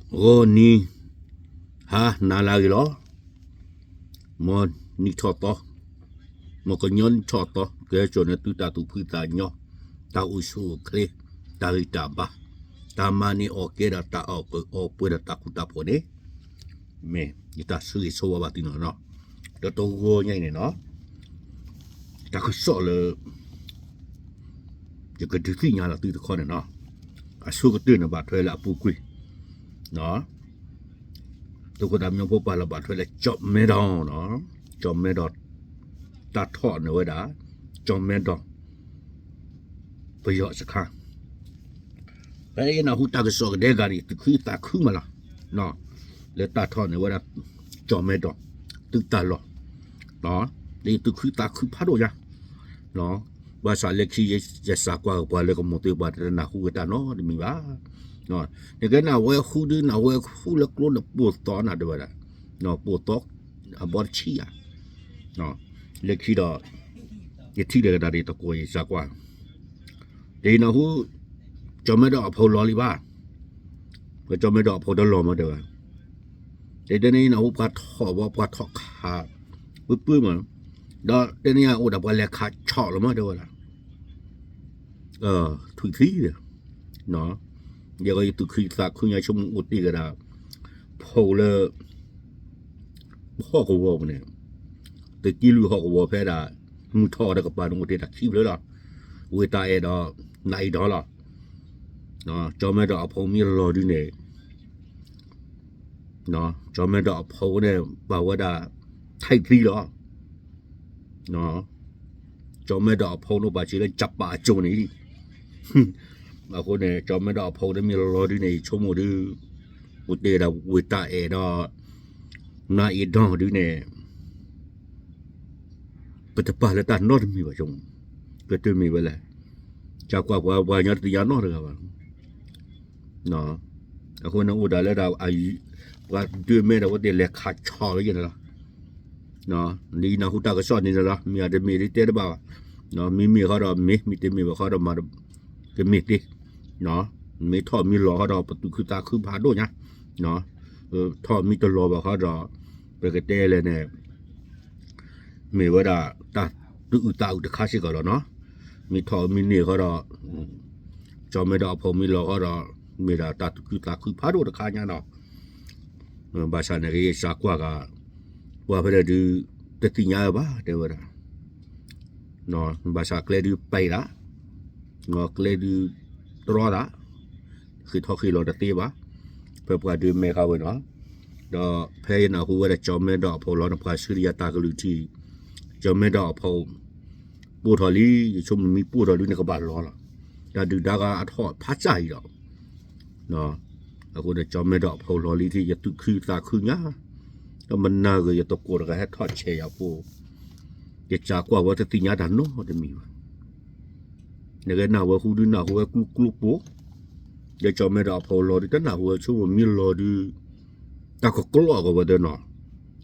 ဂီၤနံၤ ဟါနၤလၢအဂ့ၤလီၤ. မ်နံၣ်ထီၣ်သီ, မ်ကညီနံၣ်ထီၣ်သီ ကဟဲစိာ်န့ၢ်သုတၢ်သူၣ်ဖှံသးညီ, တၢ်အိၣ်ဆူၣ်အိၣ်ချ့, တၢ်ဂံၢ်တၢ်ဘါ, တၢ်မၤန့ၢ်အီၣ်ကဲဒီးတၢ်အီၣ်ပှဲၤဒီးတၢ်ဃူတၢ်ဖိးန့ၣ်, မ့ၢ်ယတၢ်ဆၢဂ့ၤဆၢဝါဘၣ်သုန့ၣ်လီၤ. ဒီးတဂီၤညါအံၤန့ၣ်လီၤ, တၢ်ကစီၣ်လၢ ယကဒုးသ့ၣ်ညါလီၤသုတခီန့ၣ်လီၤ. အဆိကတၢၢ်န့ၣ်ဘၣ်ထွဲလၢအပူၤကွံာ်, သုးခိၣ်သးမံဖိပာ်လီၤဘၣ်ထွဲလၢကၠီၣ်မဲဒီး, ကၠီၣ်မဲဒီး တၢ်ထီၣ်န့ၢ်ဝဲဒၣ် ကၠီၣ်မဲဒီး ပယီၤစခါ, ဖဲယနၢ်ဟူတၢ်ကစီၣ်ကဒဲကဒီး ယသူၣ်ခုသးခုမးလီၤ. လၢတၢ်ထီၣ်န့ၢ်ဝဲဒၣ် ကၠီၣ်မဲဒီး သုးတၢ်လီၢ်, လၢယသူၣ်ခုသးခုဖးဒိၣ်ညါ, ဘၣ်ဆၣ်လၢခံယစးကွၢ်က့ၤပှၤလၢကမိၣ်သ့ပှၤတနၢ်ဟူဝဲတၢ်နီတမံၤဘၣ်. နကနၢ်ဝဲဃုဒုနၢ်ဝဲဃုလၢကျိန့ၣ်ပိာ်သီနၤတဲဝဲဒၣ်, ပိာ်သီ အဘီတဆံဧါ, လၢခံဒီး ယထံၣ်လၢကဒါဒီးတကိးယစးကွၢ်, တယနၢ်ဟူ ကၠီၣ်မဲဒီးအဖိလီၤလံဘၣ်, ကၠီၣ်မဲဒီးအဖိတလီၤမးတဲဝဲ, တတဲန့ၣ်ယနၢ်ဟူပှၤထီၣ်ဘီပှၤထီၣ်ခး ပုၢ်ပုၢ်မး, ဒီးတဲန့ၣ်ယအိၣ်ဒီးပှၤလဲၤခးဆီၣ်လီၤမးတဲဝဲဒၣ် ထွံၣ်ထံ, ယဲယသူၣ်ခုသးခုညါဆိကမိၣ်အိၣ်တ့ၢ်ကဒါ, ဖိလၢ ဟီၣ်ကဝီၤပူၤန့ၣ်, သုးက့လွံၢ်ဟီၣ်ကဝီၤဖဲဒၣ် မုၢ်ထီၣ်အီၤတကပၤန့ၣ်အိၣ်တ့ၢ်တၢ်ခံဖျၢၣ်လီၤ, ဝ့ၢ်တၢ်အဲၣ်ဒီး နးအံၤဒီးလီၤ, ကၠီၣ်မဲဒီးအဖိမ့ၢ်လီၤဒုန့ၣ် ကၠီၣ်မဲဒီးအဖိန့ၣ် ဘၣ်ဝဲဒၣ် ထံၣ်သံလီၤ, ကၠီၣ်မဲဒီးအဖိန့ၣ်ဘၣ်စ့လၢကၠၣ်ပာ်အစိၤန့ၣ်, အဃိန့ၣ် ကၠီၣ်မဲဒီးအဖိန့ၣ်မ့ၢ်လီၤဒုန့ၣ် ယဆိကမိၣ်ဒု, အိၣ်တ့ၢ်ဒၣ်ဝ့ၢ်တၢ်အဲၣ်ဒီး နးအံၤဒီးဒုန့ၣ် ပတပာ်လၢတၢ်နီတမံၤဘၣ်ဆိကမိၣ်, ကတမ့ၢ်ဝဲလဲၣ်, ကကွၢ်ပှၤပှၤညီတသ့ၣ်ညါနီတဂၤဘၣ်, အဃိန့ၣ်အိၣ်ဒၣ်လၢဒၣ် ပှၤဒုးမဲဒီးဝဲသ့ၣ်လဲၤခးဆီၣ်လၢယဲန့ၣ်လီၤ, ဒ်ယနၢ်ဟူတၢ်ကစီၣ်န့ၣ်လီၤ, မ့ၢ်အတမ့ၢ်ဒ်တဲတဘၣ်ဘၣ်, မ့မ့ၢ်ဃီဒီးမ့ၢ်, မ့တမ့ၢ်ဘၣ်ဃီဒီးမ့တမ့ၢ်သ့, မ့ၢ်ထီၣ်မ့ၢ်လီၤဃီဒီးပသူၣ်ခုသးခုဖးဒိၣ်ညါ, ထီၣ်မ့ၢ်တလီၤဘၣ်ဃီဒီး ပကတဲလဲၣ်န့ၣ် မ့ၢ်ဝဲဒၣ်တၢ်သူၣ်အုးသးအုးတခါစ့ၢ်ကီးလီၤနီၤ, မ့ၢ်ထီၣ်မ့ၢ်န့ၢ်ဃီဒီး ကၠီၣ်မဲဒီးအဖိမ့ၢ်လီၤဃီဒီး မ့ၢ်ဒၣ်တၢ်သူၣ်ခုသးခုဖးဒိၣ်တခါညါနီၤ, ဘၣ်ဆၣ်န့ၣ်က့ၤယစးကွၢ်ဂၤ ပှၤဖဲလဲၣ်ဒုး တသ့ၣ်ညါဝဲဘၣ်တဲဝဲဒၣ်, ဘၣ်ဆၣ်ကျဲဒုးပဲာ်ဒၣ်, ကျဲဒုးတြီဒၣ်, ဃ့ၢ်ထီၣ်ဃ့ၢ်လီၤတသ့ဘၣ်, ဖဲပှၤဒုးမဲခးဝဲနီၤ, ဒီးဖဲယနၢ်ဟူဝဲဒၣ်ကၠီၣ်မဲဒီးအဖိလီၤန့ၣ် ပှၤဆှၢတယၤတၢ်ကလုၢ်ထံ, ကၠီၣ်မဲဒီးအဖိ ပိၢ်ထီၣ်လံ, ယဆိကမိၣ်မ့ၢ်ပိၢ်ထီၣ်လံန့ၣ်ကဘၣ်လီၤလီၤ, တၢ်ဒုၣ်ဒါဂၤအထီၣ်ဖးစၢ်အံၤဒီး အဃိန့ၣ် ကၠီၣ်မဲဒီးအဖိလီၤလံထံ ယသူၣ်ခုသးခုညါ, ဒီးမနၤဂ့ၤယသကိးတဂၤဟဲထီၣ်ဆဲးယၤဖိ, ယစးကွၢ်ဝဲတသ့ၣ်ညါတၢ်နီတမံၤဘၣ်, နကနၢ်ဟူဝဲဃုဒုနၢ်ဟူဝဲကျိကျိပိ, ဒီးကၠီၣ်မဲဒီးအဖိလီၤဒု တနၢ်ဟူဝဲဆိကမိၣ်မ့ၢ်လီၤဒု တၢ်ကကျီၣ်ကီးဝဲသ့နီၤ,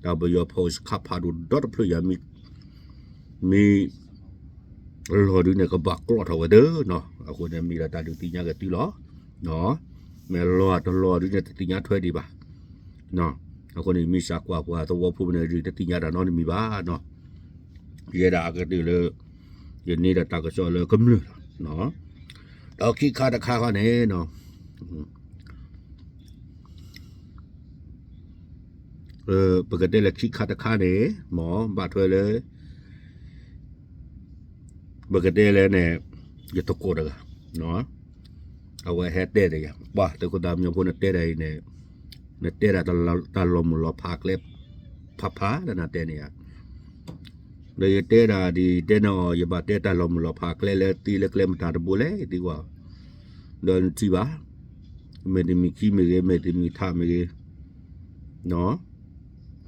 တၢ်ပယီၤဖိစခါဖးဒိၣ်ဒီတဖျၢၣ်ယၤမ့ၢ် မ့ၢ် လီၤဒုန့ၣ်ကဘၣ်ကျီၣ်ထီၣ်ဝဲသ့နီၤ, အဃိန့ၣ်မ့ၢ်ဒီးတၢ်ဒုးသ့ၣ်ညါက့ၤသုလီၤ, မ့ၢ်လီၤတလီၤဒုန့ၣ်တသ့ၣ်ညါထွဲဒံးဘၣ်, အဃိန့ၣ်မ့ၢ်စးကွၢ်ပှၤသဝီဖိန့ၣ်ဒုး တသ့ၣ်ညါတၢ်နီတမံၤဘၣ်နီၤ, ယဲဒၣ်အကတၢၢ်လၢ ယန့ၢ်ဒီးတၢ်ကစီၣ်လၢကမျၢၢ်လီၤ, ဒီးခံခါတခါခီန့ၣ် ပကတဲလၢခံခါတခါန့ၣ် မ်ဘၣ်ထွဲလၢ ပကတဲလဲၣ်န့ၣ် ယသကိးတဂၤ အဝဲဟဲတဲဒီးယၤ ပှၤသုးခိၣ်သးမံဖိနတဲဒၣ်အံၤန့ၣ် နတဲဒၣ်တၢ်လီၤမုၢ်လီၤဖးကျဲ ဖးဖးလၢနတဲန့ၣ်ဧါ, ဒီးယတဲဒၣ်ဒ်တဲန့ၣ်အီၤ ယဘၣ်တဲတၢ်လီၤမုၢ်လီၤဖးကျဲလၢသ့လၢကျဲမတၤတဘိလဲၣ်သ့ကွၢ်, ဒီးနထံၣ်ဘၣ် မ့ၢ်တမံၤခံမ့ၢ်ဂ့ၤ မ့ၢ်တမံၤထးမ့ၢ်ဂ့ၤ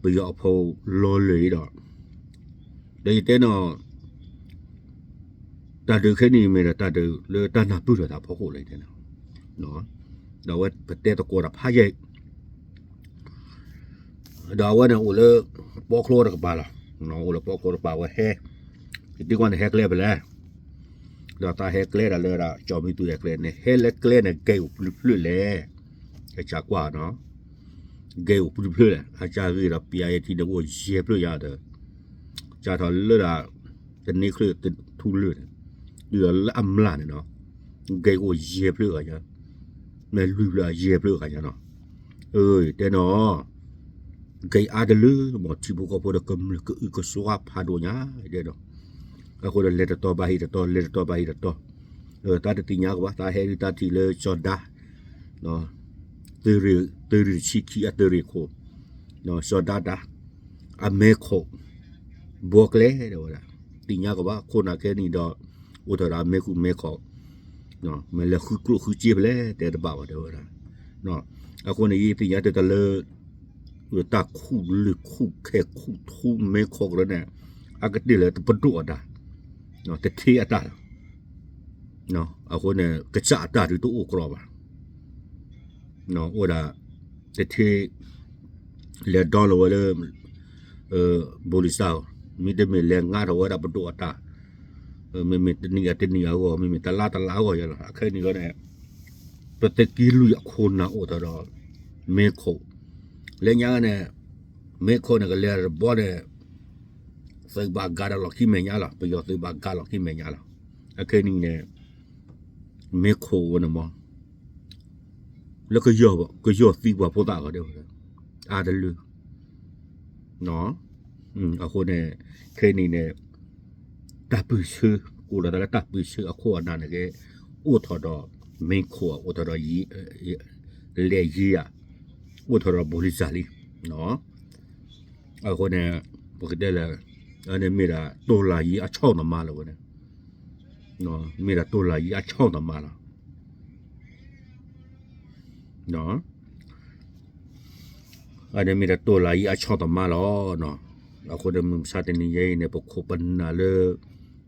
ပယီၤအဖိလီၤလၢာ်ဒီး ဒီးယတဲန့ၣ် တၢ်ဒုးခဲနံၣ်မ့ၢ်ဒီးတၢ်ဒုးလၢတၢ်နၢ်ပၢၢ်ထီၣ်တၢ်ဖီခိၣ်လၢယတဲန့ၣ်, ဒီးအဝဲပတဲသကိးတၢ်ဖးယံာ် ဒီးအဝဲန့ၣ်အိၣ်လၢ ပီချိတကပၤလီၤ, အိၣ်လၢပီချိတကပၤဝဲဟဲ, ယသံကွၢ်န့ၣ်ဟဲကျဲဖဲလဲၣ်, ဒီးသးဟဲကျဲဒၣ်လၢဒၣ် ကၠီမံသူးဟဲကျဲန့ၣ် ဟဲလၢကျဲန့ၣ် ကဲအိၣ်ပျုၤဖျၢၣ်လဲၣ်, ကစၢ်ကွၢ်နီၤ ဂဲၤအိၣ်ပှဲၤတဖျၢၣ်လဲၣ်, အစၢ်ဂ့ၢ်ဒီး ပယါယထံန့ၣ်အိၣ်ယဲၢ်ဖျၢၣ်ယါဒီး စးထီၣ်လၢဒၣ် တန့ၤချၢၣ်ထူလၢာ်န့ၣ် တုၤဒီးလၢအမျၢ်န့ၣ်နီၤ, ဂဲၤအိၣ်ယဲၢ်ဖျၢၣ်ဂၤညါ, မ့ၢ်လွံၢ်ဖျၢၣ်ယဲၢ်ဖျၢၣ်ဂၤညါနီၤ, အၢ တဲနီၤ ဂဲၤအါတလၢ မ်ထံဖိကီၢ်ဖိဒီးကမျၢၢ်ကအုကစွါဖးဒိၣ်ညါတဲနီၤ, အဃိဒီးလဲၤတတီၤဘၣ်ဟံၣ်တတီၤ လဲၤတတီၤဘၣ်ဟံၣ်တတီၤ, တၢ်တသ့ၣ်ညါကဘၣ် တၢ်ဟဲဒုးတၢ်ထံၣ်လၢစီၤဒါ သုးရ့ၣ်တဆံခံအသုးရ့ၣ်ခိၣ်, စီၤဒါဒါ အမဲခိၣ် ဘှီကျဲတဲဝဲဒၣ်, သ့ၣ်ညါကဘၣ် ခိၣ်နၢ်ခဲနံၣ်ဒီး အိၣ်ထီၣ်ဒီးအမဲခိၣ်မဲခိၣ်, မ့ၢ်လဲၤဃုကျိၣ်ဃုစ့ဖဲလဲၣ် တဲတဘၣ်ဘၣ်တဲဝဲဒၣ်, အဃိန့ၣ် ယသ့ၣ်ညါတၢ်တၢ်လၢ တၢ်ခူၣ်လၢၢ်ခူၣ်ခဲခူၣ်ထူမဲခိၣ်ကရၢန့ၣ် အကတ့ၢ်လၢပဒိၣ်အတၢ်, တထ့အတၢ်လီၤ, အဃိန့ၣ် ကစၢ်အတၢ်ဒုးတအိၣ်ကြီဘၣ်, အိၣ်ဒၣ် တထ့ လဲၤဒီလီၤဝဲလၢ ဘိလံစၢ်အီၤ, မ့တမ့ၢ်လဲၤငါထီၣ်ဝဲဒၣ်ပဒိၣ်အတၢ်, မ့မ့ၢ်တနံၣ်အတနံၣ်အဂီၢ် မ့မ့ၢ်တလါတလါအဂီၢ်ယါလီၤ. အခဲအံၤန့ၣ်န့ၣ် ပသုးက့လွံၢ်အခိၣ်နၢ်အိၣ်ထီၣ်ဒီး မ့ခိၣ်, လၢညါန့ၣ် မ့ခိၣ်န့ၣ် ကလဲၤတဘီန့ၣ် သုးဘၣ်ကၤဒီးလီၢ်ခံမဲာ်ညါလီၤ, ပယီၤသုးဘၣ်ကၤလီၢ်ခံမဲာ်ညါလီၤ. အခဲအံၤန့ၣ် မ့ခိၣ်ဝဲန့ၣ်မ့ၢ် လၢ ကယီၢ်သံပှၤဖိသၣ်ဂီၤဒဲးဝဲ အါတလၢ အဃိန့ၣ် ခဲအံၤန့ၣ်န့ၣ် တၢ်ပၢၢ်ဆၢ ကအိၣ်ဒီးတၢ်လၢတၢ်ပၢၢ်ဆၢအခိၣ်အနၢ်န့ၣ်က့ အိၣ်ထီၣ်ဒီး မ့ခိၣ် အိၣ်ထီၣ်ဒီး လဲၤယ့ဧါ, အိၣ်ထီၣ်ဒီးဘိလံစၢ်လံ. အဃိန့ၣ် ပကတဲလဲၣ် အန့ၣ်မ့ၢ်ဒၣ် တိၢ်လၢ်ယံၤအဆီၣ်သမါလီၤဝဲန့ၣ်, မ့ၢ်ဒၣ်တိၢ်လၢ်ယံၤအဆီၣ်သမါလီၤ. အန့ၣ်မ့ၢ်ဒၣ်တိၢ်လၢ်ယံၤအဆီၣ်သမါလီၤ. အဃိန့ၣ် မုၢ်မဆါတနံၤညါအံၤန့ၣ် ပခိၣ်ပနၢ်လၢ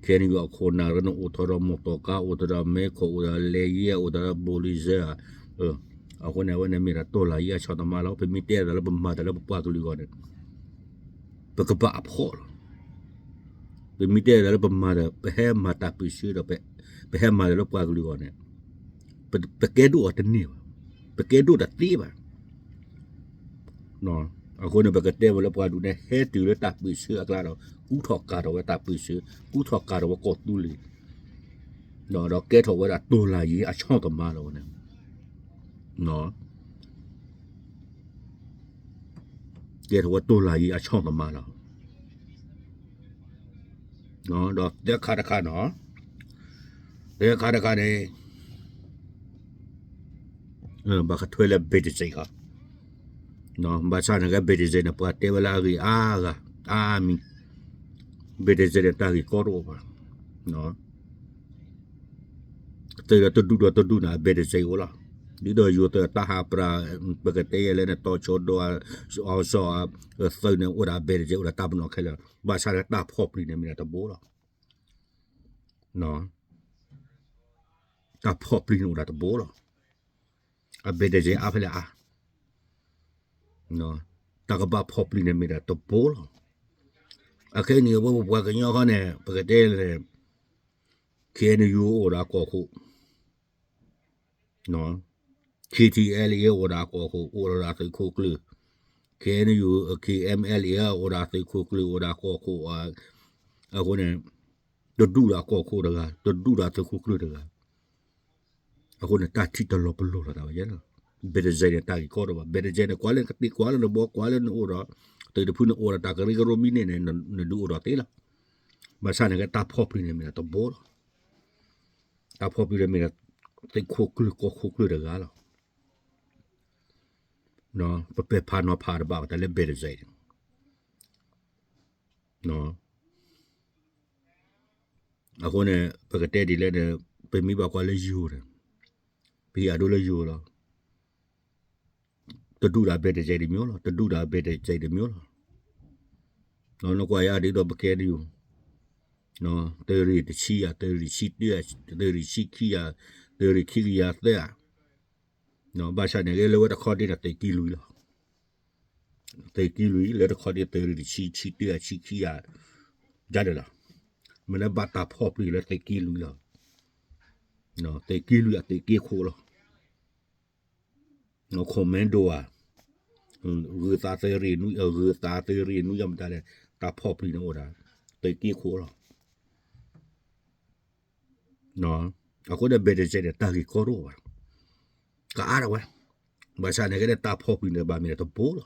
ခဲအံၤအခိၣ်နၢ်ရၢန့ၣ် အိၣ်ထီၣ်ဒီးမိၢ်တီၢ်ကါ အိၣ်ထီၣ်ဒီးမဲခိၣ် အိၣ်ဒီးလဲၤယ့ အိၣ်ထီၣ်ဒီးဘိလံစၢ်ဧါ. အဃိန့ၣ် အဝဲန့ၣ်မ့ၢ်ဒၣ်တိၢ်လၢ်ယံၤအဆီၣ်သမါလီၤ. ပမ့ၢ်တဲတၢ်လၢပမၤတၢ်လၢပပှၤကလုာ်အဂီၢ်န့ၣ် ပကဘၣ်အဖှီၣ်လီၤ. ပမ့ၢ်တဲတၢ်လၢပမၤဒီး ပဟဲမၤတၢ်ပၢၢ်ဆၢဒီး ပဟဲမၤတၢ်လၢပှၤကလုာ်အဂီၢ်န့ၣ် ပကဲဒိၣ်အီၤတန့ၢ်ဘၣ်, ပကဲဒိၣ်တသ့ဘၣ်. အဃိန့ၣ် ပကတဲဝဲလၢပှၤဒုးနဲၣ် ဟဲတုၤလၢတၢ်ပၢၢ်ဆၢအကျါဒီး ကူထီၣ်ကၤထီၣ်ဝဲတၢ်ပၢၢ်ဆၢ, ကူထီၣ်ကၤထီၣ်ဝဲကီၢ်သူလ့ၤ, ဒီးကဲထီၣ်ဝဲဒၣ်တိၢ်လၢ်ယံၤအဆီၣ်သမါလီၤဝဲန့ၣ် ကဲထီၣ်ဝဲတိၢ်လၢ်ယံၤအဆီၣ်သမါလီၤ. ဒီးသၢခါတခါနီၤ, သၢခါတခါန့ၣ် ဘၣ်ကထွဲလၢ ဘ့ၣ်တစ့ၣ် ခီ, ဘၣ်ဆၣ်န့ၣ်ကဲ ဘ့ၣ်တစ့ၣ်န့ၣ် ပှၤတဲဝဲလၢအဂ့ၢ်အါဂၤ အါမံၤ, ဘ့ၣ်တစ့ၣ်န့ၣ် တၢ်ဂ့ၢ်ကီတအိၣ်ဘၣ်. သုးဒီးတဒူၣ်ဒီးတဒူၣ်န့ၣ် အဘ့ၣ်တစ့ၣ်အိၣ်လီၤ. ဒ်သိးယိၤသုးတၢ်ဟးပြၢ် ပကတဲယဲၢ်လၢန့ၣ် တီၤဆိဒီး အီၤစီၤ သုးန့ၣ် အိၣ်ဒၣ်အဘ့ၣ်တစ့ၣ် အိၣ်ဒၣ်တၢ်ပနီၣ်ခဲလၢာ်, ဘၣ်ဆၣ်န့ၣ်တၢ်ဖီၣ်ပျံၤန့ၣ်မ့ၢ်ဒၣ်တဘိလီၤ. တၢ်ဖီၣ်ပျံၤန့ၣ်အိၣ်ဒၣ်တဘိလီၤ. အဘ့ၣ်တစ့ၣ်အါဖဲလဲၣ်အါ တၢ်ကဘၣ်ဖီၣ်ပျံၤန့ၣ်မ့ၢ်ဒၣ်တဘိလီၤ. အခဲအံၤန့ၣ် ပဝဲပပှၤကညီဃီန့ၣ် ပကတဲလဲၣ် ခ့ၣ်အဲၣ်ယူၣ် အိၣ်ဒီးအကီၢ်ခိၣ်, ခ့ၣ်ထံၣ်အဲလ်အ့ အိၣ်ဒီးအကီၢ်ခိၣ် အိၣ်ဒီးအသုးခိၣ်ကျၢၢ်, ခ့ၣ်အဲၣ်ယူၣ် ခ့ၣ်အဲၣ်အဲလ်အ့ အိၣ်ဒီးအသုးခိၣ်ကျၢၢ် အိၣ်ဒီးအကီၢ်ခိၣ်, အဃိန့ၣ် တဒူၣ်ဒီးအကီၢ်ခိၣ်တဂၤ တဒူၣ်ဒီးအသုးခိၣ်ကျၢၢ်တဂၤ အဃိန့ၣ် တၢ်ထံၣ်တလီၤပလိာ်လီၤတၢ်ဝဲယဲလီၤ. ဘ့ၣ်တစ့ၣ်န့ၣ် တၢ်ဂ့ၢ်ကီတအိၣ်ဘၣ်, ဘ့ၣ်တစ့ၣ်န့ၣ် ကွၢ်လၢနကသ့ ကွၢ်လၢနဘီ ကွၢ်လၢနအိၣ်ဒီး သုးတဖုန့ၣ်အိၣ်ဒီးတၢ်ကရၢကရိမံၤန့ၣ်န့ၣ် နဒုးအိၣ်ဒီးသ့လီၤ. ဘၣ်ဆၣ်န့ၣ်ကဲတၢ်ဖီၣ်ပျံၤန့ၣ်မ့ၢ်ဒၣ်တဘိလီၤ. တၢ်ဖီၣ်ပျံၤန့ၣ်မ့ၢ်ဒၣ် သုးခိၣ်ကျၢၢ်ကီၢ်ခိၣ်ကျၢၢ်တဂၤလီၤ. ပပဲာ်ဖးနီၤဖးတဘၣ်ဘၣ်တၢ်လၢဘ့ၣ်တစ့ၣ်န့ၣ် အဃိန့ၣ် ပကတဲဒ်လဲၣ်န့ၣ် ပမ့ၢ်ဘၣ်ကွၢ်လၢယိၤန့ၣ် ပဟံးအဒိလၢယိၤလီၤ. တဒူၣ်ဒီးဘ့ၣ်တစ့ၣ်တမံၤလီၤ, တဒူၣ်ဒီးဘ့ၣ်တစ့ၣ်တမံၤလီၤ. နကွၢ်ယၤဒ်သိးပကဲဒ်ယိၤ သုးရ့ၣ်တဆံယၤ သုးရ့ၣ်ဆံတၢ သုးရ့ၣ်ဆံခံယၤ သုးရ့ၣ်ခံကယၤသၢဧါ. ဘၣ်ဆၣ်န့ၣ်ဂ့ၤလၢဝဲတခီဒ်န့ၣ် သုးကံလွံၢ်လီၤ. သုးကံလွံၢ်လၢတခီဒ်သုးရ့ၣ်တဆံ ဆံတၢ ဆံခံယၤ ဒ်န့ၣ်လီၤ. မ့ၢ်လၢဘၣ်တၢ်ဖီၣ်ပျံၤလၢသုးကံလွံၢ်လီၤ. သုးကံလွံၢ်အသုးက့ခိၣ်လီၤ. ခိၣ်မဲဒိဧါ, ဂုၤသးသုးရ့ၣ်နွံ, ဂုၤသးသုးရ့ၣ်နွံယမတၤလဲၣ်, တၢ်ဖီၣ်ပျံၤန့ၣ်အိၣ်ဒၣ်, သုးက့ခိၣ်လီၤ. အဃိဒီးဘဲၣ်တစဲးန့ၣ် တၢ်ဂ့ၢ်ကီတအိၣ်ဘၣ်, ကအါဒၣ်ဝဲ, ဘၣ်ဆၣ်န့ၣ်ကဲဒၣ်တၢ်ဖီၣ်ပျံၤန့ၣ် ဘၣ်မ့ၢ်တဘိလီ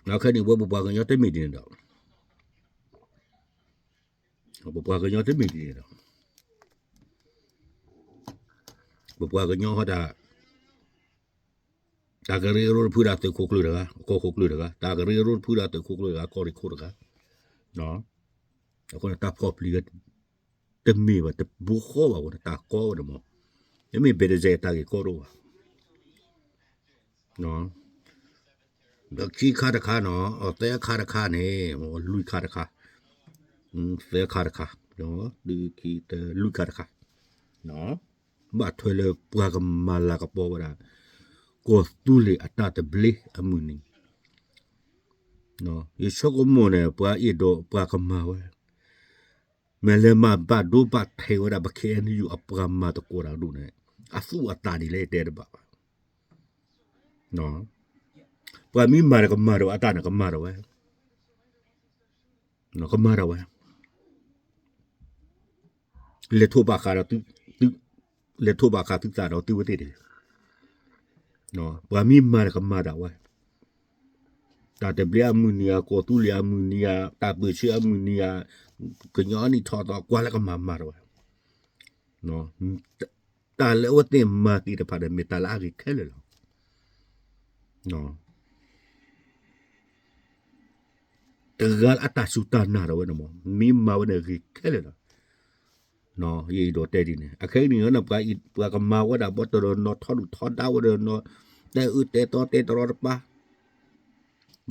ၤ. ခဲအံၤန့ၣ် ဝဲပပှၤကညီတမ့ၢ်ဒ်န့ၣ်ဒီး ပပှၤကညီတမ့ၢ်ဒ်န့ၣ်ဒီး ပပှၤကညီဟီဒၣ် တၢ်ကရၢကရိတဖုဒၣ်သုးခိၣ်ကျၢၢ်တဂၤ, ကီၢ်ခိၣ်ကျၢၢ်တဂၤ, တၢ်ကရၢကရိတဖုဒၣ်သုးခိၣ်ကျၢၢ်တဂၤ, ကီၢ်ရ့ၣ်ခိၣ်တဂၤ, အဃိန့ၣ်တၢ်ဖီၣ်ပျံၤဝဲ တမ့ၢ်ဘၣ် တဘိဃီဘၣ်အဃိန့ၣ် တၢ်ကီဝဲန့ၣ်မး, မ့မ့ၢ်ဘဲၣ်တစဲးတၢ်ဂ့ၢ်ကီတအိၣ်ဘၣ်. ဒီးခံခါတခါနီၤ, အသၢခါတခါန့ၣ်, လွံၢ်ခါတခါ, သၢခါတခါ, လွံၢ်ခါတခါ, ဘၣ်ထွဲလၢပှၤကမၤလၤကပီၤဝဲဒၣ် ကီၢ်သူလ့ၤအတၢ်သဘျ့အမုၢ်နံၤ, ယဆိကမိၣ်န့ၣ် ပှၤအဲၣ်ဒိးပှၤကမၤဝဲ, မ့ၢ်လဲၤမၤဘၣ်ဒိဘၣ်ထံးဝဲဒၣ် ပ ခ့ၣ်အဲၣ်ယူၣ် အပှၤမၤသကိးတၢ်ဒိၣ်န့ၣ် အသူၣ်အသးဒ်လဲၣ်တဲတဘၣ်ဘၣ်. ပှၤမ့ၢ်မၤဒီးကမၤဒီးဝဲ အတၢ်န့ၣ်ကမၤဒီးဝဲ, ကမၤဒီးဝဲ, လဲၤထိးဘၣ်ဃးဒီး, လဲၤထိးဘၣ်ဃးသုသးဒီးသုဝဲသ့ၣ်တဂ့ၤ. ပှၤမ့ၢ်မၤဒီးကမၤဒၣ်ဝဲ, တၢ်သဘျ့အမုၢ်နံၤဧါ, ကီၢ်သူလ့ၤအမုၢ်နံၤဧါ, တၢ်ပၢၢ်ဆၢအမုၢ်နံၤဧါ, ကညီနံၣ်ထီၣ်သီ ကွၢ်လၢကမၤမၤဒီးဝဲ, တၢ်လၢအဝဲသ့ၣ်မၤသ့ၣ်တဖၣ်ဒီး မ့ၢ်တၢ်လၢအဂ့ၤခဲလၢာ်လီၤ. တဂၤလၢအတၢ်စူၢ်တၢ်နာ်ဒီးဝဲန့ၣ်မး, မ့ၢ်မၤဝဲန့ၣ်ဂ့ၤခဲလၢာ်လီၤ. ယအဲၣ်ဒိးတဲဒ်န့ၣ်, အခဲအံၤန့ၣ် ပှၤကမၤဝဲဒၣ်ဘီတရီနီၤ ထီဒုၣ်ထီဒါဝဲဒီးနီၤ, တဲအၢတဲသီတဲတရီတပါ,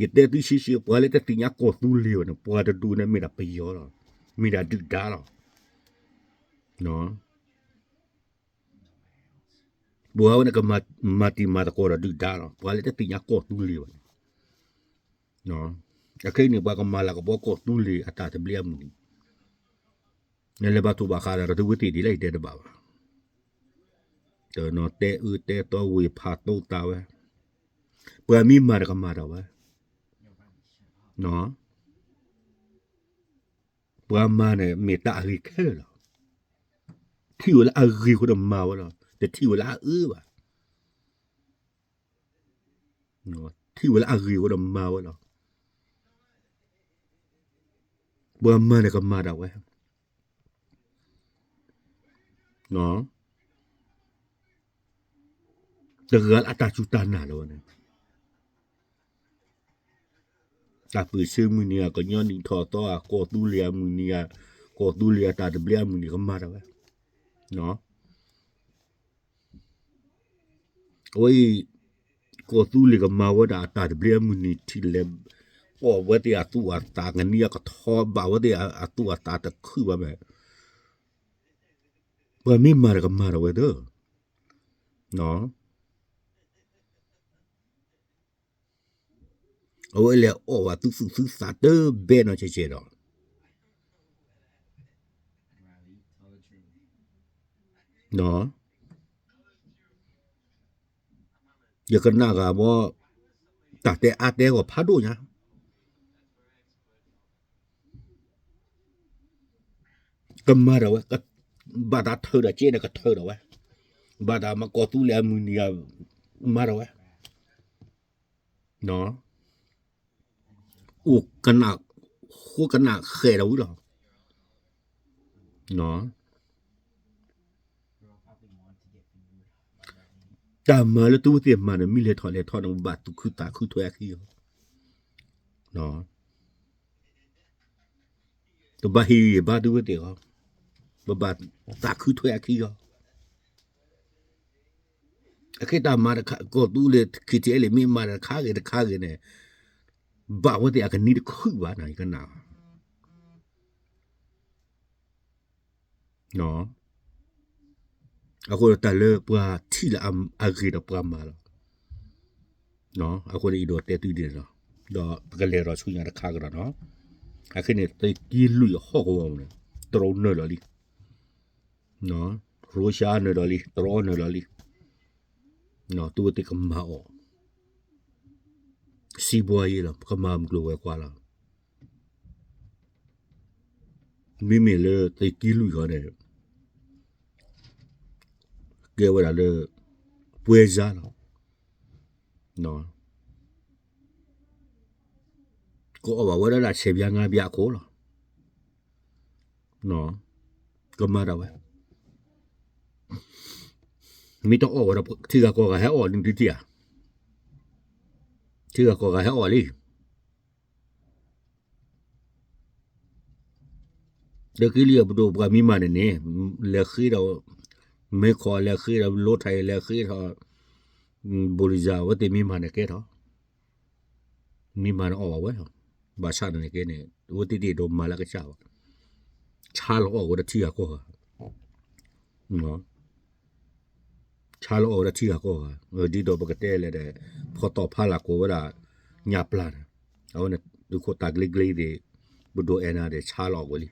ယတဲသုဆှံဆှံ ပှၤလၢတသ့ၣ်ညါကီၢ်သူလ့ၤဘၣ်န့ၣ် ပှၤတဒူၣ်န့ၣ်မ့ၢ်ဒၣ်ပယီၤလီၤ, မ့ၢ်ဒၣ်ဒုၣ်ဒါလီၤ. ပှၤဝဲန့ၣ်ကမၤတံၤမၤသကိးဒီးဒုၣ်ဒါလီၤ, ပှၤလၢတသ့ၣ်ညါကီၢ်သူလ့ၤဘၣ်န့ၣ်. အခဲအံၤန့ၣ် ပှၤကမၤလၤကပီၤကီၢ်သူလ့ၤအတၢ်သဘျ့အမုၢ်နံၤ, နလဲၤဘၣ်ထိးဘၣ်ဃးဒီးသုဝဲသ့ၣ်ဒ်လဲၣ် ယတဲတဘၣ်ဘၣ်. တဲအၢတဲသီဝ့ၢ်ဖးသိသးဝဲ, ပှၤမ့ၢ်မၤဒီးကမၤဒၣ်ဝဲ, ပှၤမၤန့ၣ် မ့ၢ်တၢ်အဂ့ၤခဲလၢာ်လီၤ. ထံၣ်ဝဲလၢအဂ့ၤအဃိဒီးမၤဝဲလီၤ, တထံၣ်ဝဲလၢအအၢဘၣ်. ထံၣ်ဝဲလၢအဂ့ၤအဃိဒီးမၤဝဲလီၤ. ပှၤမၤန့ၣ်ကမၤဒၣ်ဝဲ, တဂၤလၢအတၢ်စူၢ်တၢ်နာ်လၢၤဝဲန့ၣ်, တၢ်ပၢၢ်ဆၢမုၢ်နံၤဧါ, ကညီနံၣ်ထီၣ်သီဧါ, ကီၢ်သူလ့ၤအမုၢ်နံၤဧါ, ကီၢ်သူလ့ၤအတၢ်သဘျ့အမုၢ်နံၤကမၤဒၣ်ဝဲ. အဝဲအံၤ ကီၢ်သူလ့ၤကမၤဝဲဒၣ်အတၢ်သဘျ့အမုၢ်နံၤ ထံၣ်လဲၤ အီၣ်ဝဲသ့ၣ်အသူၣ်အသး ကနံၤအကထီဘၣ်ဝဲသ့ၣ်အသူၣ်အသးတခုၣ်ဘၣ်မး, ပှၤမ့ၢ်မၤဒီးကမၤဒၣ်ဝဲသ့ၣ် အဝဲလဲၤအီၣ်ဘၣ်သုသူၣ်သုသးတဘဲနီၢ်ကဲကဲဒီး ယကနၣ်ဂၤဘီ တၢ်တဲအါတဲဂီၤဖးဒိၣ်ညါ ကမၤဒၣ်ဝဲ, ဘၣ်တၢ်ထၢဒီးကဲဒီးကထၢဒီးဝဲ, ဘၣ်တၢ်မၤကီၢ်သူလ့ၤအမုၢ်နံၤဧါ, မၤဒၣ်ဝဲ, အိၣ်ကနၣ်, ဃိကနၣ်ဃဲးဒီးဝံၤလီၤ. တၢ်မၤလၢသုဝဲသ့ၣ်မၤန့ၣ် မ့ၢ်လဲၤထီၣ်လဲၤထီၣ်န့ၣ် ပဘၣ်သူၣ်ခုသးခုထွဲအခံဂီၢ်, ပဘၣ်ဟ့ၣ်ဂံၢ်ဘါသုဝဲသ့ၣ်ဂီၢ်, ပဘၣ်သးခုထွဲအခံဂီၢ်. အခဲတၢ်မၤတခါ ကီၢ်သူလ့ၤ ခံထံအဲလ့ၣ် မ့ၢ်မၤတခါဂ့ၤတခါဂ့ၤန့ၣ် ဘၣ်ဝဲသ့ၣ်အကနံတခုၣ်ဘၣ်န့ၣ် ယကနၣ် အဃိဒီးတၢ်လၢပှၤထံၣ်လၢအဂ့ၤဒီးပှၤမၤလီၤ. အဃိန့ၣ် အဲၣ်ဒိးတဲသုဒ်န့ၣ်လီၤ. ဒီးပကလဲၤဒီးဆူညါတခါကဒီးနီၤ. အခဲန့ၣ် သုးက့လွံၢ်အဟီၣ်ကဝီၤန့ၣ် တရူးနုာ်လီၤလံ. ရူၤရှါနုာ်လီၤလံ, တရူးနုာ်လီၤလံ. သုဝဲသ့ၣ်ကမၤအီၤ. စီးပွားရေးလီၤ, ပကမၤမုၢ်ကျိၤဝဲၤကွာ်လီၤ. မ့မ့ၢ်လၢသုးက့လွံၢ်ဃီန့ၣ် ကဲဝဲဒၣ်လၢ ပွဲစားလီၤ. ကအီၣ်ဘၣ်ဝဲဒၣ်ဆယ်ပြားငါးပြားအခိၣ်လီၤ. ကမၤဒၣ်ဝဲ, မ့ၢ်တအီၣ်ဝဲဒီး ထံဂၤကီၢ်ဂၤဟဲအီၣ်န့ၣ်ဒုးတံၢ်ဧါ, ထံဂၤကီၢ်ဂၤဟဲအီၣ်လံ. ဒီးက့လံအပဒိၣ်ပှၤမံမၤန့ၣ်န့ၣ်, လဲၤဃ့ဒီး, မဲခီလဲၤဃ့ဒီး လိထၢၣ်လဲၤဃ့ဒီး, ဘိလံၤစၢ် အဝဲသ့ၣ်မံမၤန့ၣ်ကဲထီၣ်, မံမၤန့ၣ်အီၣ်ဘၣ်ဝဲလီၤ. ဘၣ်ဆၣ်န့ၣ်ကဲန့ၣ် အဝဲသ့ၣ်တ့ၢ်ဒိးမၤလၢကစၢ်ဘၣ်, ဆါလီၤအီၣ်ဝဲဒီးထံဂၤကီၢ်ဂၤ ဆါလီၤအီၣ်ဝဲဒၣ်ထံဂၤကီၢ်ဂၤ, ဒ်သိးပကတဲလဲၣ်ဒီး, ဖီၣ်တီၣ်ဖီလာ်ကိးဝဲဒၣ်ညၣ်ပျၢ်န့ၣ်, အဝဲန့ၣ် သုးခိၣ်သးကျ့ကျ့သ့ၣ်, ပဒိၣ်အဲၣ်နၤဒီးဆါလီၤအီၣ်ဝဲလံ.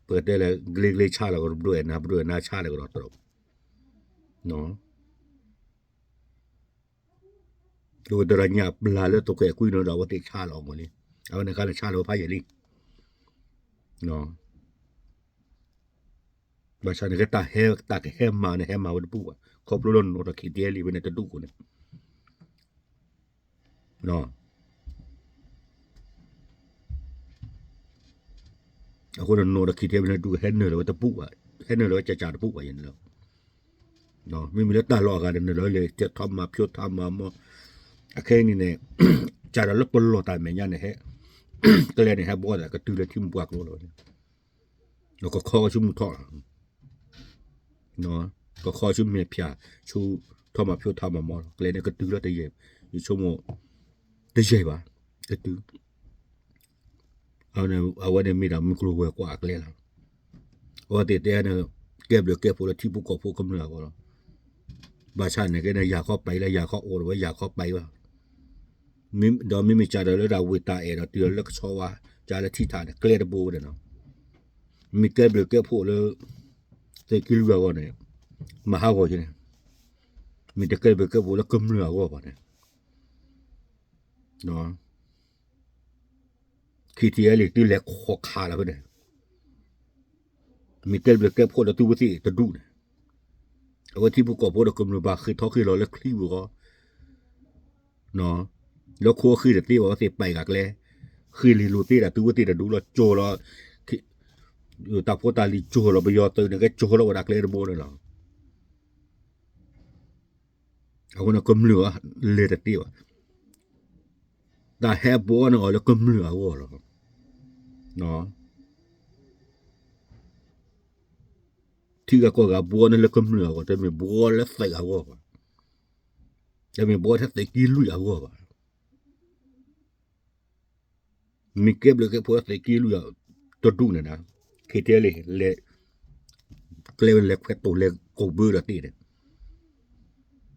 ပကတဲလဲၣ် ကျ့ကျ့ဆါလီၤကဒီးပဒိၣ်အဲၣ်နၤ, ပဒိၣ်အဲၣ်နၤဆါလီၤကဒီးတရီး, ဒ်သိးဒီးညၣ်ပျၢ်လၢသုးခိၣ်အဲၣ်ကွံန့ၣ်ဒီး အဝဲသ့ၣ်ဆါလီၤအီၣ်ဝဲလံ. အဝဲန့ၣ်အခါန့ၣ်ဆါလီၤဝဲဖးယံာ်လံ. ဘၣ်ဆၣ်န့ၣ်ကဲတၢ်ဟဲ, တၢ်ကဟဲမၤန့ၣ် ဟဲမၤဝဲတပူၤဘၣ်, ခီဖျိလၢနီၢ်ဒီး ခံထံအဲလံ ဖဲန့ၣ်တဒူၣ်ဃိန့ၣ်, အဃိန့ၣ်နီၢ်ဒီး ခံထံအဲလံ ဖဲန့ၣ်တဒူၣ် ဟဲနုာ်လီၤဝဲတပူၤဘၣ်, ဟဲနုာ်လီၤဝဲကကးတပူၤဘၣ်ယဲန့ၣ်လီၤ. မ့မ့ၢ်လၢတၢ်လီၢ်အဂၤန့ၣ် နုာ်လီၤလၢ ထီၣ်မၤဖျိထီၣ်မၤမီၢ်, အခဲအံၤန့ၣ်န့ၣ်, ကးဒီးလၢပလီၢ်တၢ်မဲာ်ညါန့ၣ် ဟဲ, ကျဲန့ၣ် ဟဲဘှီသးကတုၤလၢထံမုၢ်ပှၢ်ကျိလီၤန့ၣ်, ကခီဆူမုၢ်ထီၣ်လီၤ, ကခီဆူမဲာ်ဖၠၣ်, ဆူထီၣ်မၤဖျိထီၣ်မၤမီၢ်လီၤ. ကျဲန့ၣ်ကတုၤလီၤတယဲၢ်, ယဆိကမိၣ်, တယဲၢ်ဘၣ်, ကတုၤ အဝဲန့ၣ်မ့ၢ်ဒၣ်မုၢ်ကျိၤဝဲၤကွာ်အကျဲလီၤ. အဝဲသ့ၣ်တဲန့ၣ်, ကဲဘျုးကဲဖှိၣ်လၢထံဖိကီၢ်ဖိကမျၢၢ်အဂီၢ်လီၤ. ဘၣ်ဆၣ်န့ၣ်ကဲန့ၣ် ယၤခီပာ်လၢယၤခီအိၣ်ဒီးဝဲယၤခီပာ်ဘၣ်. ဒီးမ့မ့ၢ်ကးဒီးလၢဒၣ်ဝ့ၢ်တၢ်အဲၣ်ဒီးတုၤလၢကဆီဝါ, ကးလၢထံထးန့ၣ် ကျဲတဘိဝဲဒၣ်နီၤ. မ့ၢ်ကဲဘျုးကဲဖှိၣ်လၢ သုးက့လွံၢ်အဂီၢ်န့ၣ်, မၤဟးဂီၤယဲန့ၣ်, မ့ၢ်တကဲဘျုးကဲဖှိၣ်လၢကမျၢၢ်အဂီၢ်ဘၣ်န့ၣ် ခံထံအဲလံ သုလဲၤခိးခးလီၤဖဲန့ၣ်, မ့ၢ်ကဲဘျုးကဲဖှိၣ်လၢသုဝဲသ့ၣ်တဒူၣ်န့ၣ်, အဝဲထံဖိကီၢ်ဖိဒီးကမျၢၢ်ဘၣ်ဃ့ၢ်ထီၣ်ဃ့ၢ်လီၤလၢချံပူၤဃီ, လၢခိအဃ့ၢ်တသ့ဘၣ် အဝဲသ့ၣ်ပာ်ဂၤကျဲ, ဃ့ၢ်လ့ၤလိာ်သ့ဒၣ်သုဝဲသ့ၣ်တဒူၣ်လီၤ ကၠိလီၤ, တၢ်ဖိတၢ်လံၤကၠိလီၤ ပယီၤသုးန့ၣ် ကဲကၠိလီၤဝဲဒၣ်ကျဲတဘိန့ၣ်လီၤ. အဃိန့ၣ်ကမျၢၢ်အလဲၤတသ့ဘၣ်, တၢ်ဟဲဘှီန့ၢ်အီၤလၢကမျၢၢ်အဂီၢ်လီၤ. ထံဂၤကီၢ်ဂၤဘှီန့ၢ်လၢကမျၢၢ်အဂီၢ် တမ့ၢ်ဘှီလၢသုးအဂီၢ်ဘၣ်, တမ့ၢ်ဘှီထဲသုးက့လွံၢ်အဂီၢ်ဘၣ်. မ့ၢ်ကဲဘျုးကဲဖှိၣ်လၢသုးက့လွံၢ်အတဒူၣ်န့ၣ်, ခဲထဲလံ လဲၤ, ကျဲဝဲလဲၤခွဲးတိာ်လဲၤကိာ်ဘၢဒီးသ့ၣ်န့ၣ်,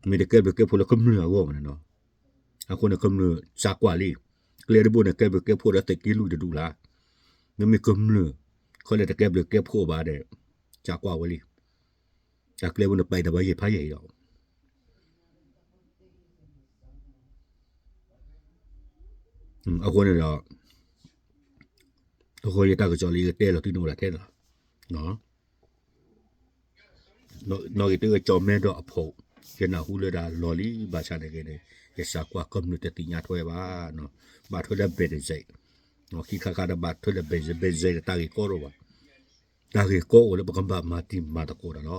မ့ၢ်တကဲဘျုးကဲဖှိၣ်လၢကမျၢၢ်အဂီၢ်ဘၣ်န့ၣ်နီၤ. အဃိန့ၣ်ကမျၢၢ်စးကွၢ်လံ, ကျဲတဘိန့ၣ် ကဲဘျုးကဲဖှိၣ်ဒီးသုးက့လွံၢ်တဒူၣ်လၢ်, မ့မ့ၢ်ကမျၢၢ် ခီလဲၣ်တကဲဘျုးကဲဖှိၣ်ဘၣ်ဒီး စးကွၢ်ဝဲလံ. တၢ်ကျဲဝဲန့ၣ်ပာ်တဘၣ်ယဲၢ်ဖးယဲၢ်အံၤဒီး အဃိန့ၣ်ဒီး အဃိယတၢ်ကစီၣ်လၢယကတဲလီၤသုန့ၣ်အိၣ်ဒၣ်ထဲန့ၣ်လီၤ. နီၣ်ဂံၢ်တၢကစီၣ်မဲဒီးအဖီ, ယနၢ်ဟူလၢဒၣ်လီၤလံ ဘၣ်ဆၣ်န့ၣ်ဂ့ၤန့ၣ် ယစးကွၢ်ကမျၢၢ်တသ့ၣ်ညါထွဲဘၣ်, ဘၣ်ထွဲလၢ ဘဲးတစဲး, ခံခါခါဒီးဘၣ်ထွဲလၢ ဘဲးစဲး, ဘဲးစဲးန့ၣ်တၢ်ဂ့ၢ်ကီဒိၣ်ဘၣ်, တၢ်ဂ့ၢ်ကီအိၣ်လၢပကဘၣ်မၤတံၤမၤသကိးတၢ်လီ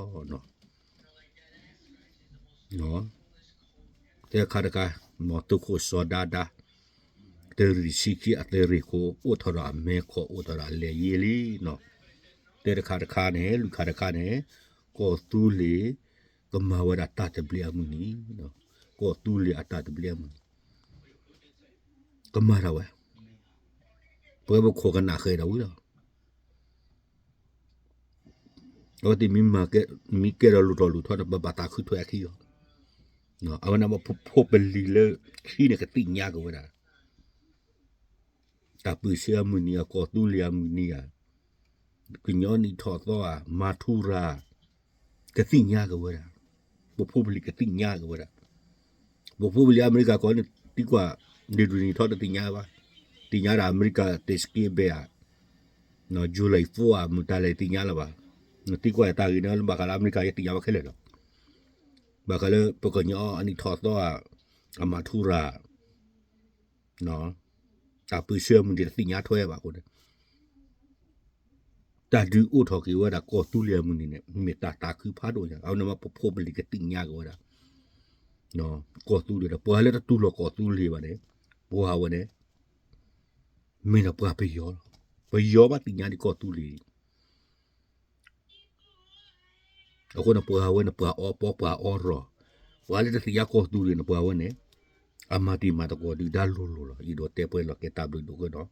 ၤ. တခါတခါ, မ့ၢ်သုးခိၣ်စီၤဒါဒါ, တရံးဆံခံအသုးရ့ၣ်ခိၣ် အိၣ်ထီၣ်ဒီးအမဲခီၣ် အိၣ်ထီၣ်ဒီးအမဲခီၣ် အိၣ်ထီၣ်ဒီးအလဲၤယ့လံနီၤ. တၢ်တခါတခါန့ၣ် လွံၢ်ခါတခါန့ၣ် ကီၢ်သူလ့ၤ ကမၤဝဲဒၣ်တၢ်သဘျ့အမုၢ်နံၤ, ကီၢ်သူလ့ၤအတၢ်သဘျ့အမုၢ်နံၤ ကမၤတၢ်ဝဲ, ပဝဲပခိၣ်ကနၣ်ဃဲၤဒီးဝံၤလီၤ. အဝဲသ့ၣ်မ့ၢ်မၤကဲဒီးလူၤထီၣ်လူၤထီန့ၣ် ပဘၣ်သးခုထွဲအခံလီၤ. အဝဲန့ၣ်ပဖိပလံၤလၢခံန့ၣ်ကသ့ၣ်ညါက့ၤဝဲဒၣ် တၢ်ပၢၢ်ဆၢအမုၢ်နံၤဧါ, ကီၢ်သူလ့ၤအမုၢ်နံၤဧါ, ကညီနံၣ်ထီၣ်သီဧါ, မၤထူရၤ, ကသ့ၣ်ညါက့ၤဝဲဒၣ်, ပဖိပလံၤကသ့ၣ်ညါက့ၤဝဲဒၣ်, ပဖိပလံၤအမဲရကၤကီၢ်န့ၣ် သံကွၢ် ဒုးဒုးနံၤထီၣ်တသ့ၣ်ညါဘၣ်, သ့ၣ်ညါဒီးအမဲရကၤ Thanksgiving ဧါ, July four ဧါ မတၤလဲၣ်သ့ၣ်ညါလၢၤဘၣ်, နသံကွၢ်တၢ်ဂ့ၢ်န့ၣ် ဘၣ်ဃးလၢအမဲရကၤယသ့ၣ်ညါဘၣ်ခဲလၢာ်လီၤ, ဘၣ်ဃးလၢပှၤကညီအနံၣ်ထီၣ်သီဧါ, အမၤထူရၤ တၢ်ပၢဆှၢမုၢ်နံၤတသ့ၣ်ညါထွဲဘၣ်အဃိန့ၣ် တၢ်ဒုးအိၣ်ထီၣ်က့ၤဝဲဒၣ်ကီၢ်သူလ့ၤအမုၢ်နံၤန့ၣ် မ့ၢ်တၢ်သးခုဖးဒိၣ်ညါ, အဝဲန့ၣ်မ့ၢ်ပဖိပလံၤကသ့ၣ်ညါက့ၤဝဲဒၣ် ကီၢ်သူလ့ၤဒီး ပှၤလၢတတူၢ်လိာ်ကီၢ်သူလ့ၤဘၣ်န့ၣ် ပှၤဝဲန့ၣ် မ့ၢ်ဒီးပှၤပယီၤလီၤ. ပယီၤဘၣ်သ့ၣ်ညါဒံးကီၢ်သူလ့ၤ အဃိန့ၣ် ပှၤဝဲန့ၣ် ပှၤအီပီပှၤအီရီၤ, ပှၤလၢတသ့ၣ်ညါကီၢ်သူလ့ၤန့ၣ် ပှၤဝဲန့ၣ် အမၤတံၤမၤသကိးဒုၣ်ဒါလိၤလိၤလီၤ. ယအဲၣ်ဒိးတဲပှဲၤလီၤက့ၤတၢ်ဘျုးဒိၣ်ကဲဒီး